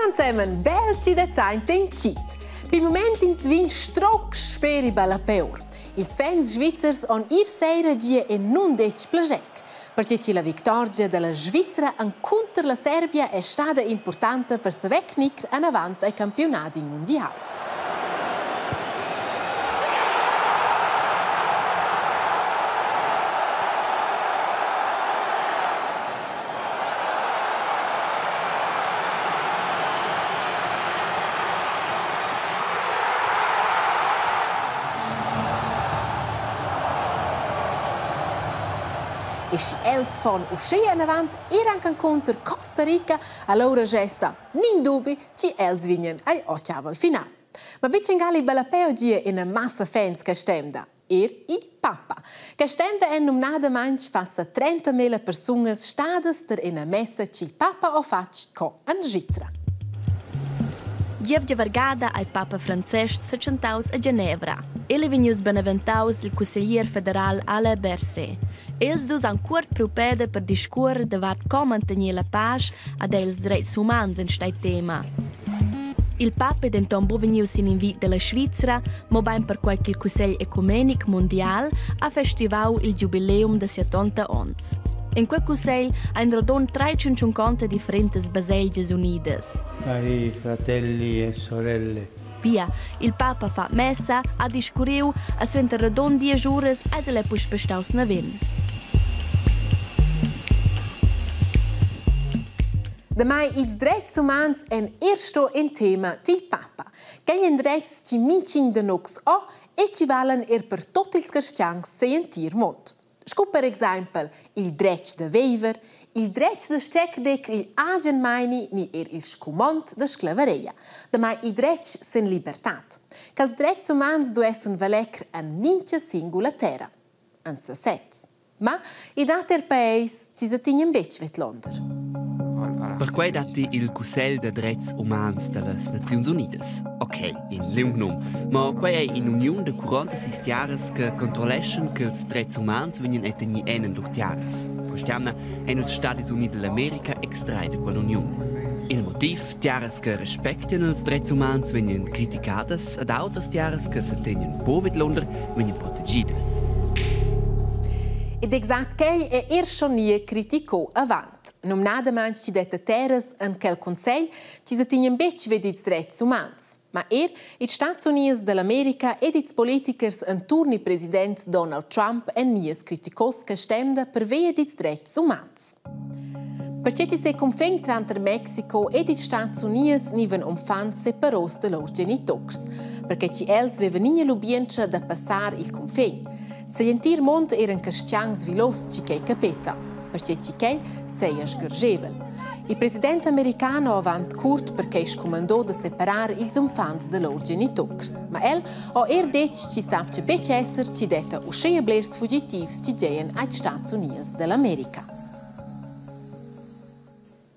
Ansemen bel chi det sainta in chit. Pi mument ins vin stroc speri balla peur. Ils fans svizzers on ir seira gia en nun detg plager. Perche chi la victorgia della Svizra encunter la Serbia è stada importanta per saver gnir anavant al campiunadi mundial. E schi els fan uschea inavant ir anche encunter Costa Rica, alura gessa nin dubi chi els vegnan ai otgavel final. Ma betg engali ballapè gia ina massa fans che stemda. Er il papa. Che stemda è numnadamaing passa 30.000 persunas stadas ter ina messa ch'il papa ho fatg co en Svizra. Gievgia vargada ei papa Francestg setschentaus a Genevra. El ei vegnius beneventaus dil cusseglier federal Alain Berset. Els dus han cuort priu peda per discuorer davart co mantener la pasch ad els dretgs humans en stai tema. Il papa è denton buc vegnius sin invit dalla Svizra, mobein perquei ch'il Cussegl ecumenic mundial ha festivau il giubileum da 70 onns. En quei cussegl ein rodund 350 differentas baselgias unidas. Cari fratelli e sorelle. Pia, il papa fa messa, ha discurriu e suenter rodund diesch uras eis el puspei staus naven. Damai ils dretgs umans èn er sto in tema dil papa. Quei ein dretgs chi mintgin da nus ho e chi valan er per tot ils cristians sigl entir mond. Sco per exempel il dretg da viver, il dretg da stecdec igl agen meini ni er il scumond da sclavareia. Damai il dretg sen libertad. Quels dretgs umans duessen valer en mintga singula terra, en sesez. Ma i dat er paeis chi sa tignan betg vidlonder. Perquai datti il Cussegl da dretgs umans da las Naziuns Unidas. Ok, in liung num, ma quai è in'uniun da 46 tiaras che controlleschan ch'ils dretgs umans vegnan tegnì en en lur tiaras. Quest'jamna èn ils Stadis Uniti dell'America extrai da quell'uniun. Il motiv, tiaras che respectian ils dretgs umans vegnan criticadas ed autras tiaras che se tegnan po vidlunder vegnan protegidas. Ed exact quei è er schon nia criticò avant. Numnadamain chi detta terras en quel cunsegl chi sa tignan betg ved ils dretgs umans. Ma er ils Stati Unids dell'America ed ils politikers enturn il president Donald Trump èn nias criticos che stemda pervia dils dretgs umans. Perche chi se cunfin tranter Mexico ed ils Stati Unids gnivan uffants separos da lur genitors, perche chi els vevan ina lubientscha da passar il cunfin. Sigl entir mond eran cristians vilos chi quei capeta, perche chi quei seia sgarschevel. Il president american ho avant curt perquei scumandò da separar ils uffants da lur genitors. Ma el ho eir detg chi sapcha betg esser chi detta uschea blers fugitivs chi giajan ai Stats Unids da l'America.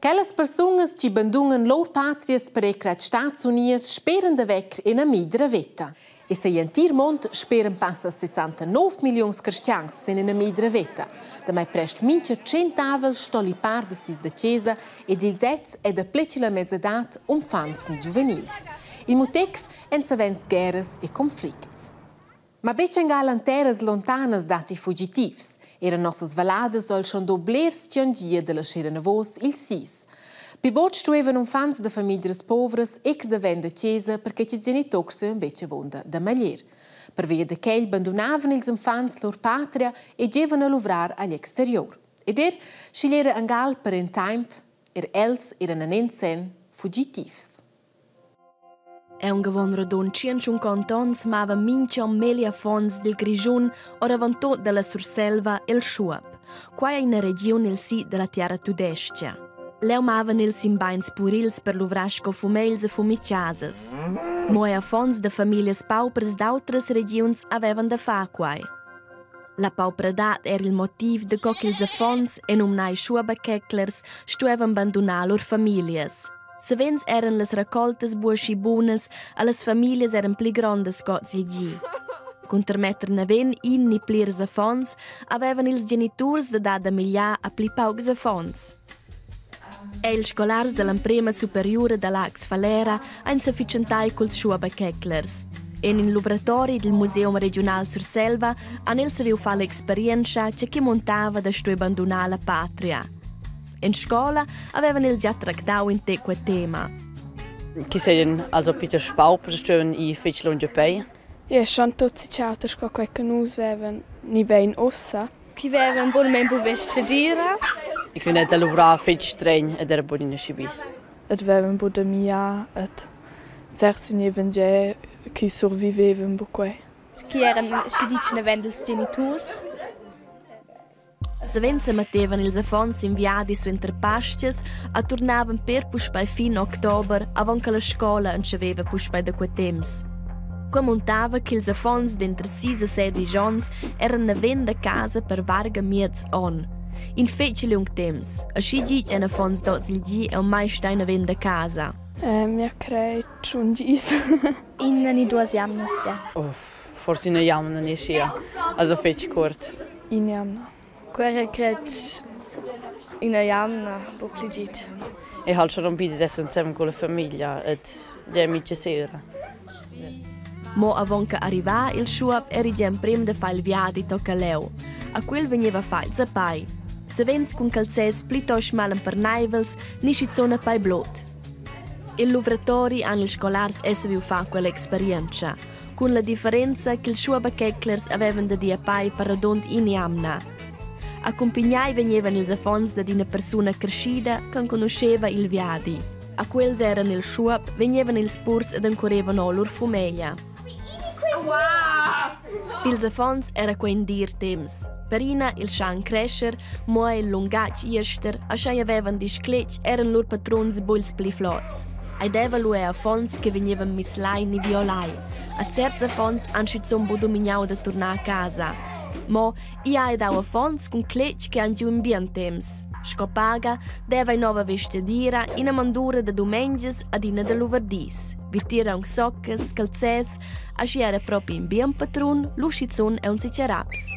Quellas persunas chi bandunan lur patrias per ir als Stats Unids speran da vecker ina meglra veta. E sigl entir mond speran passa 69 milliuns cristians sin ina meglra veta. Damai prest mintga tschentavel sto lipar da sis da chesa ed ils ezs è da pli che la mesadad uffants ni giuvenils. Il motiv èn savens guerras e conflicts. Ma betg angal en terras lontanas datti fugitivs. Era nossas valladas soll schon do blers tschient dalla sera enavos ils sis. Pi bod stuevan uffants da famiglias povras ir davent da chesa perche ch'ils genitors avevan betg avunda da maglier. Pervia da quel bandunavan ils uffants lur patria e gievan a luvrar agl exterior. Ed er, sch'igl era angal per in temp, er els eran en in senn fugitivs. Aunc avon rodund tschient onns mava mintg'onn melli affons dil Grischun oravontut dalla Surselva el Schuob. Quei ei ina regiun el sid dalla tiara tudestga. Leu mavan els sin beins purils per luvrar sco fumegls e fumiciasas. Mo era affons da famiglias paupras d'autras regiuns havevan da far quei. La paupradad era il motiv daco ch'ils affons, e numnai schuobacheclers, stuevan bandunar lur famiglias. Savens eran las raccoltas buca schi bunas e las famiglias eran pli grondas sco il gi. Cun termetter naven in ni plirs affons havevan ils geniturs da dar da migliar a pli paucs affons. Er ils scolars dall'emprema superiura da Laax Falera ein sefatschentai culs schuobacheclers. En in luvratori dil Museum regiunal Surselva han els saviu far l'experientscha tge che muntava da stuer bandunar la patria. En scola avevan els già tractau in tec quei tema. Chi seien also Peter Spauper stuevan ir fetg lunsch a pei. Ja, schon tuts ils auters sco quei che nus vevan ni bein ussa. Chi vevan bunamain bu vestgadira. Ich bin da luvrar fetg stregn ed era buc ina schi bi. Et vevan bu da miar et certs gnevan gia chi survivevan bu quei. Chi eran schi ditg naven dils geniturs. Savens semettevan ils affons sin viadi suenter Pastgas e turnavan pér puspei fin october avon che la scola entschaveva puspei da quei temps. Quei muntava ch'ils affons denter sis e sedisch onns eran naven da casa per varga miez onn. In fetg liung temps, aschi gitg ein affons d'oz il gi aunc mai stai naven da casa. Ja crei tschun gis. Ina ni duas jamnas gia. Forse ina jamna ni aschia, also fetg cuort. In'jamna. Quella cret ina jamna, buc pli gitg. E halt schon un bi d'esser insieme con la famiglia et già mintga sera. Mo avon che arrivar il schuob eri gia emprem da far il viadi tocca leu. A quel vegneva fatg a pei. Savens cun calzers plitost malemperneivels ni schizun a pei blut. Il luvratori han ils scolars è saviu far quella experientscha. Cun la differenza ch'ils schuobacheclers avevan da dir a pai per radund in'jamna. Accumpignai vegnevan ils affons dad ina persuna creschida che enconuscheva il viadi. A quels eran il schuob, vegnevan ils purs ed encurevan o lur fumeglia. Pils affons era quei in dir temps. Per ina il schan crescher, mo il lungatg jester, aschia havevan discletg, eran lur patruns bucs pli flots. Ei deva lu era affons che vegnevan mislai ni violai. A certs affons han schizun buc dumignau da turnar a casa. Mo igl ha dau affons cun cletg che han giu in bien temps. Sco paga deva ei nova vestgadira, ina mandura da dumengias ad ina da luverdis. Vitier aunc soccas, calzers, aschia era propi in bien patrun, lu schizun aunc raps.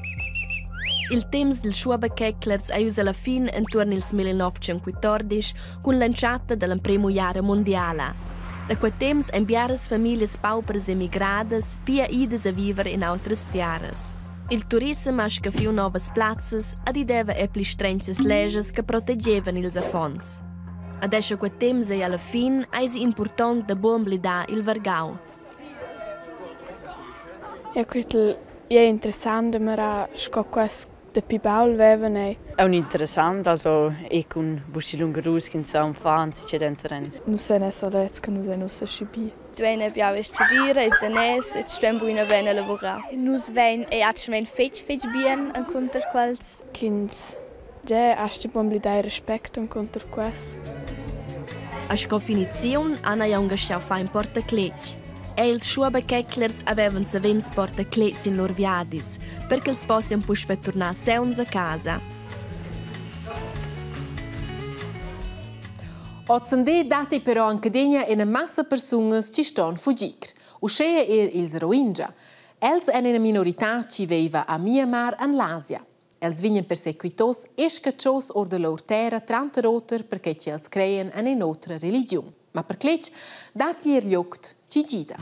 Il temps dil Schuobacheclers ei uss alla fin entuorn ils 1914 cun l'entschatta dall'emprema uiara mundiala. Da quei temps ein biaras famiglias paupras emigradas pia idas a viver in autras tiaras. Il turissem ha scaffiu novas plazzas ed i deva er pli strengas leschas che protegevan ils affons. Adesso quei temps ei alla fin, eisi impurtont da buc emblidar il vargau. Ja, quel è interessant da mirar sco quest dapi baul vevan ei. È un interessant, also e cun buschi lungarus ch'ins sa unfants e denteren. Nus ein esser leds che nus ein ussa schi bi. Duein bia vestgadira e daners e stuein buina vein a lavurar. Nus vein ei atgnamein fetg fetg bien encunter quels. Ch'ins Tgei asti buca emblidar respect encunter quest? A sco finiziun han ei aunc astgau far in portacletg. Els schuobacheclers havevan savens portacletgs sin lur viadis, per ch'els possian puspei turnar sauns a casa. Ozendi datti però anche adina ina massa persunas che ston fugir. Uschea er ils Rohingya. Els èn ina minoritad che viva a Myanmar en l'Asia. Els vegnan persequitos e scatschos or da lur terra tranter oter perquai ch'els crean en in'otra religiun. Ma per cletg datti er glieud chi gida.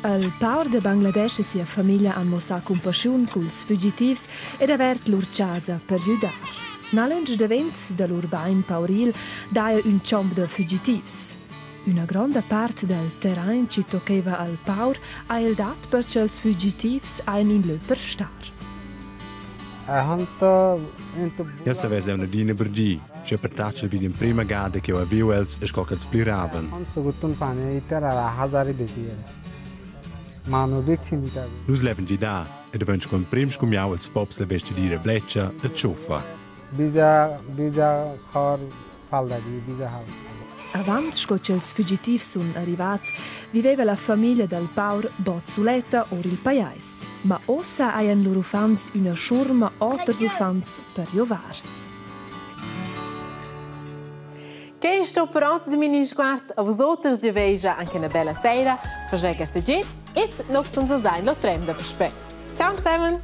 Il paur da Bangladesch e sia famiglia han muossà cumpaschiun culs fugitivs ed avert lur chasa per güdar. Nalönch davent da lur bain pauril daja ün chomp da fugitivs. Üna gronda part dal terrain chi toccaiva al paur ha el dat per cha'ls fugitivs hajan ün lö per star. Jeu savess aunc adina brgir, sche pertatgel vid l'emprema gada ch'jeu hai viu els e sco ch'els pliravan. Nus levan gidar ed havein sco emprem scumiau els pops la vestgadira bletscha e tschuffa. Avant sco ch'els fugitivs sun arrivats, viveva la famiglia dal paur bod suletta our il pajais. Ma uossa hajan lur uffants üna schurma oters uffants per giovar. Che sto però di mini sguard a vus oters giuvegia anche una bella sera, fager gartegier et noch senza sein lo trem da puspè. Ciao zusammen!